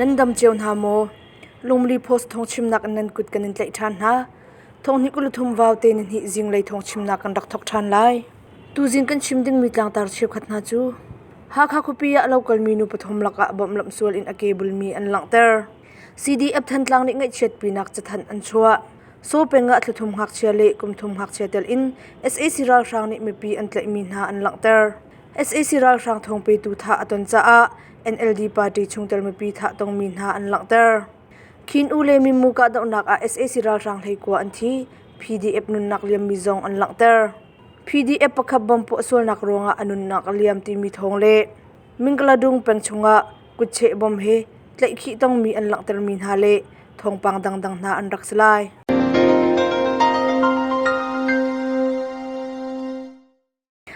Nan dam cio hna maw? Lungmli Post thawngchimnak in nan kut kan in tlaih ṭhan hna. Thonghnih 23 vaute nihnih zinglei thawngchimnak kan rak thawk ṭhan lai. Tuzing kan chim dingmi tlangtar cheukhat hna cu Hakha khuapi ah lo kalmi nu pathum lakah bawmh sual in a ke bulmi an langhter. CDF Thantlang nih ngaihchiatpinak cathanh an chuah. Saw peng ah thlathum ngakchia le kumthum ngakchia tel in sac ralhrang nih mipi an tlaihmi hna an langhter. Sac ralhrang thawngpetu thah a ton caah NLD party chungtel mipi thah tongmi hna an langhter. Khin U le Mimu kahdohnak ah sac ralhrang 19 an thi, PDF nunnak liammi zong an langhter. PDF pakhat bomb puah sualnak ruangah a nunnak a liam timi thawng le Mingkaladung peng chungah kutcheh bomb he tlaihkhih tongmi an langhtermi hna le thawngpang dangdang hna an rak si lai.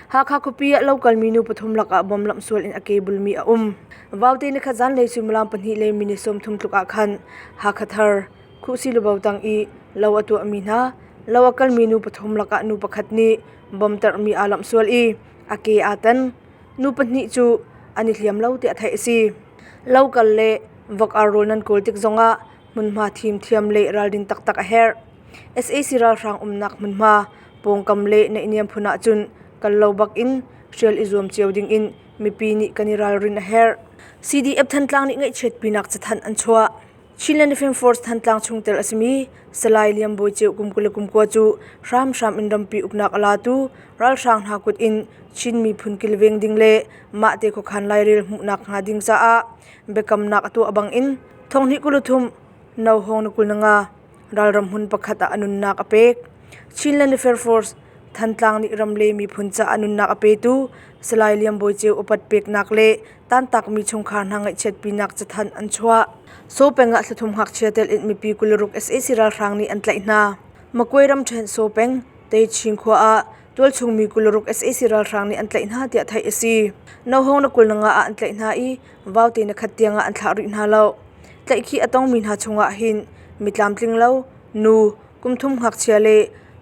Hakha khuapi ah lo kalmi nu pathum lakah bom lamhsual in a ke bulmi a um. Vaute nikhat zanlei suimilam 2 le minute 30 tluk ah khan Hakha Thar, Khuhsi Lubo tang i lo a tuahmi hna lo a kalmi nu pathum lakah nu pakhat nih bom tarhmi aa lamhsual i a ke aa tan. Nu pahnih cu an i hliam lo tiah theih a si. Lo kal le vok ar rawl nan kawl tik zongah hmunhma thim thiam le ralrin taktak a herh. Sac ralhrang umnak hmunhma pawngkam le naihniam phun ahcun kal lo bak in hrial i zuam cio ding in mipi nih kan i ralrin a herh. CDF Thantlang nih ngaihchiatpinak cathanh an chuah. Chinland Defence Force Thantlang chungtel a simi Salai Liam Bawi Ceu kum 29 cu hramhram in rampi uknak a latu ralhrang hna kut in Chin miphun kilveng ding le mahte khuakhan lairel hmuhnak hnga ding caah biakamnak a tuah bang in thonghnih 23 no hong na 25 ralram hmun pakhat ah a nunnak a pek. Chinland Defence Force Thantlang nih ram le miphun caah nunnak a petu Salai Liam Bawi Ceu upat peknak le tantakmi chungkhar hna ngaihchiatpinak cathanh an chuah. Saw peng ah thlathum ngakchia tel in mipi 26 sac ralhrang nih an tlaih hna. Makwe ramṭhen Saw peng Teiching khua ah tualchung mi 26 sac ralhrang nih an tlaih hna tiah theih a si. Nohawng na 25 ah an tlaih hna i vaute na khat tiang ah an thlah rih hna lo. Tlaihkhih a tongmi hna chungah hin mi tlamtling lo, nu, kum thum ngakchia le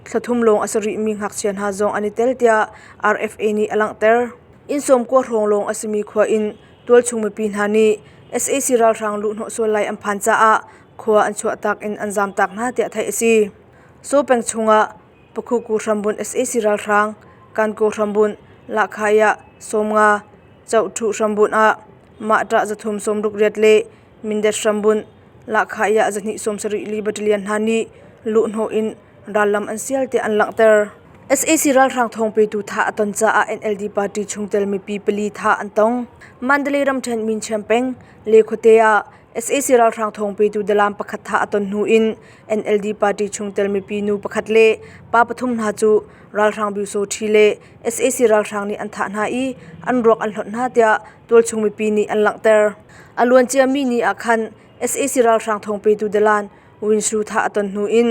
thla thum lawng a si rihmi ngakchia hna zong an i tel tiah RFA nih a langhter. Inn 90 hrawng lawng a simi khua in tualchung mipi hna nih sac ralhrang luhhnawh sual lai an phan caah khua an chuahtak in an zamtak hna tiah theih a si. Saw peng chungah Pakhuku hrambunh sac ralhrang, Kankaw hrambunh, Lahkhai ah 50, Chohṭhuh hrambunh ah Mahṭah 368 le Mindat hrambunh, Lahkhai ah 274 battalion hna nih luhhnawh in rallam an sial tiah an langhter. Sac ralhrang thawngpetu thah a ton caah NLD party chungtel mipi pali thah an tong. Mandalay ramṭhen Minchiam peng, Le khuate ah sac ralhrang thawngpetu dalam pakhat thah a ton hnu in NLD party chungtel mipi nu pakhat le pa pathum hna cu ralhrang Byusawṭhi le sac ralhrang nih an thah hna i an ruak an hlonh hna tiah tualchung mipi nih an langhter. A luanciami ni ah khan sac ralhrang thawngpetu dalan Win Su thah a ton hnu in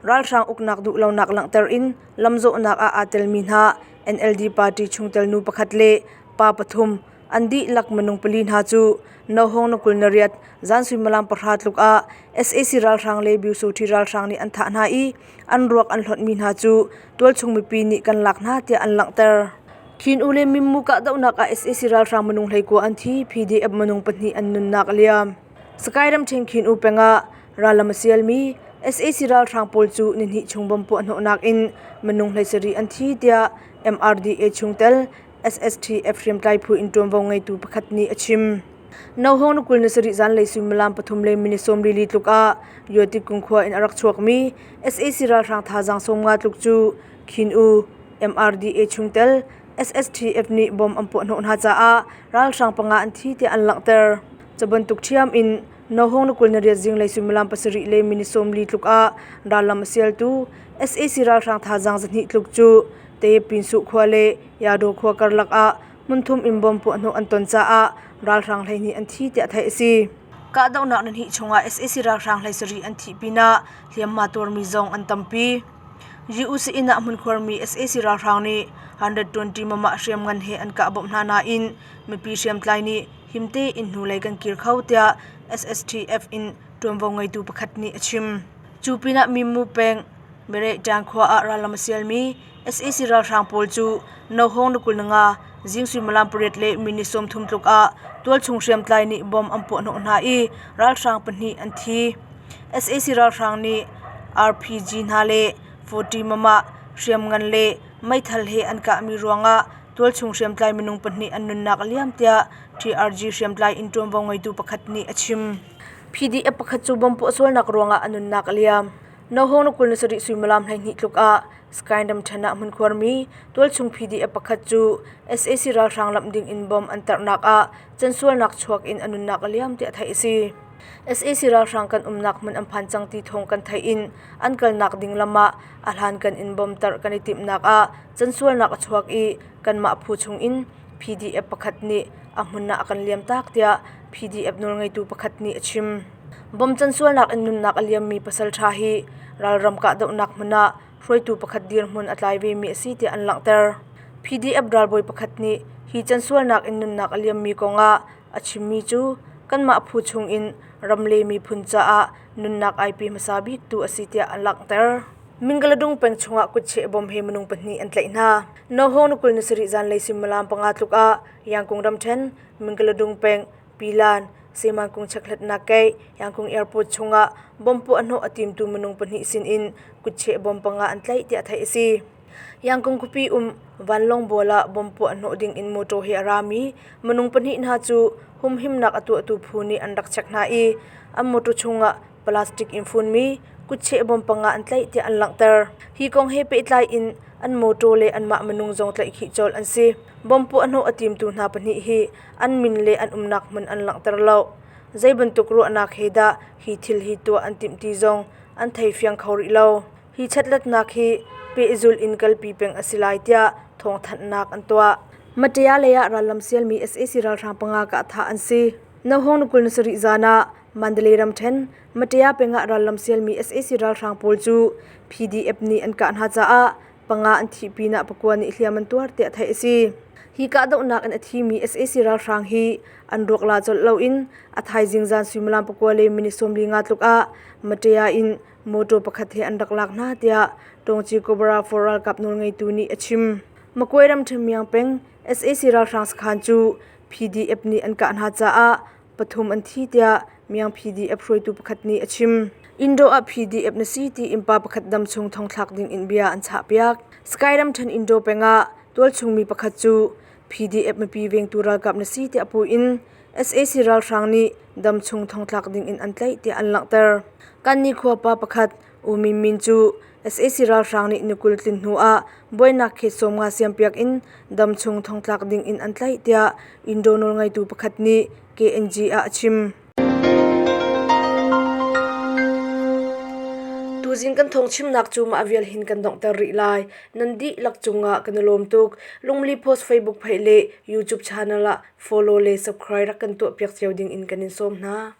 ralhrang uknak duhlonak langhter in lamzawhnak ah aa telmi hna NLD party chungtel nu pakhat le pa pathum an dihlak minung pali hna cu nohawng na 28 zan suimilam 10 tluk ah sac ralhrang le Byusawṭhi ralhrang nih an thah hna i an ruak an hlonhmi hna cu tualchung mipi nih kan lak hna tiah an langhter. Khin U le Mimmu kahdohnak ah sac ralhrang minung 19 an thi, PDF minung pahnih an nunnak a liam. Sakae ramṭhen Khin U peng ah rallam a sialmi sac ralhrang pawl cu nihnih chung bomb puahhnawhnak in minung 17 an thi tiah MRDA chungtel SSTF hriamtlai phu in ṭuanvo ngeitu pakhat nih a chim. Nohawng na 27 zanlei suimilam 3 le minute 44 tluk ah Yuatikung khua in a rak chuakmi sac ralhrang thazaang 50 tluk cu Khin U MRDA chungtel SSTF nih bomb an puahhnawh hna caah ralhrang panga an thi tiah an langhter. Cu bantuk ṭhiam in Nohawng na 28 zinglei suimilam 7 le minute 40 tluk ah rallam a sialtu sac ralhrang thazaang 200 tluk cu Te Pinsuh khua le Yadaw khua karlak ah hmunthum in bomb puahhnawh an ton caah ralhrang 12 an thi tiah theih a si. Kahdohnak nihnih chungah sac ralhrang 17 an thih pinah hliamhma tuarmi zong an tampi. UC inn ah hmunkhuarmi sac ralhrang nih 120 mama hriamngan he an kah bawmh hna nain mipi hriamtlai nih him tein hnulei kan kir kho tiah SSTF in ṭuanvo ngeitu pakhat nih a chim. Cu pinah Mimmu peng Merehṭiang khua ah rallam a sialmi sac ralhrang pawl cu Nohawng na 25. Zing suimilam pariat le minute 30 tluk ah tualchung hriamtlai nih bomb an puahhnawh hna i ralhrang pahnih an thi. Sac ralhrang nih RPG hna le 40 mamah hriamngan le meithal he an kahmi ruangah tualchung hriamtlai minung pahnih an nunnak a liam tiah TRG hriamtlai inn ṭuanvo ngeitu pakhat nih a chim. PDF pakhat cu bomb puah sualnak ruangah a nunnak a liam. Nohawng na 27 suimilam 12 tluk ah Skyndam ṭhen ah hmunkhuarmi tualchung PDF pakhat cu sac ralhrang lamh ding in bomb an tarhnak ah cansualnak chuak in a nunnak a liam tiah theih a si. Sac ralhrang kan umnak hmun an phan cang ti thawng kan theih in an kalnak ding lam ah a hlankan in bomb tarh kan i timhnak ah cansualnak a chuak i kanmah phu chung in PDF pakhat nih a hmun ah a kan liamtak tiah PDF nawlngeitu pakhat nih a chim. Bomb cansualnak in nunnak a liammi pasal ṭha hi ralram kahdohnak hmun ah hruaitu pakhat dirhmun a tlai vemi a si tiah an langhter. PDF ralbawi pakhat nih hi cansualnak in nunnak a liammi kong ah a chimmi cu kanmah phu chung in ram le miphun caah nunnak ai pe hmasa biktu a si tiah a langhter. Minggaladung peng chungah kutcheh bom he minung pahnih an tlaih hna. Nohawng na 27 zanlei suimilam panga tluk ah Yangkung ramṭhen Minggaladung peng Pilan Semangkung chekhlatnak keih Yangkung airport chungah bom puah hnawh a timtu minung pahnih sinin kutcheh bom panga an tlaih tiah theih a si. Yangkung khuapi um vanlawng bual ah bom puah hnawh ding in motor he a rami minung pahnih hna cu humhimnak a tuahtu phu nih an rak check hna i an motor chungah plastic in funmi kutcheh bom panga an tlaih tiah an langhter. Hi kong he pehtlai in an motor le anmah minung zong tlaihkhih colh an si. Bom puahhnawh a timtu hna pahnih hi an min le an umnak hmun an langhter lo. Zei bantuk ruahnak he dah hi thil hi tuah an timh ti zong an thei fiang kho rih lo. Hi chatlatnak hi pehzulh in kalpi peng a si lai tiah thawngthanhnak an tuah. Maṭaya lei ah rallam sialmi sac ralhrang panga kah thah an si. Nohawng na 27 zan ah Mandalay ramṭhen Maṭaya peng ah rallam sialmi sac ralhrang pawl cu PDF nih an kah hna caah panga an thih pinah pakua nih hliam an tuar tiah theih a si. Hi kahdohnak in a thimi sac ralhrang hi an ruak la colh loin a thaizing zan suimilam pakua le minute 45 tluk ah Maṭaya in motor pakhat he an rak lak hna tiah Tawngci Cobra for ralkap nawlngeitu nih a chim. Makwe ramṭhen Miang peng sac ralhrang sakhan cu PDF nih an kah hna caah pathum an thi tiah Miang PDF hruaitu pakhat nih a chim. Indo ah PDF na si ti in pa pakhat dam chung thongthlak ding in bia an chahpiak. Sky ramṭhen Indo peng ah tualchung mi pakhat cu PDF mipi vengtu ralkap na si tiah pu in sac ralhrang nih dam chung thongtlak ding in an tlaih tiah an langhter. Kanni khua pa pakhat U Min Min cu sac ralhrang nih ni 20 tlin hnu ah buainak khet 50 siampiak in damchung thongtlak ding in an tlaih tiah Indo nawlngeitu pakhat nih KNG ah a chim. Tuzing kan thawngchimnak cu mah vial hin kan donghter rih lai. Nan dihlak cungah kan i lawm tuk. Lungli Post Facebook page le YouTube channel ah follow le subscribe rak kan tuahpiak cio ding in kan in sawm hna.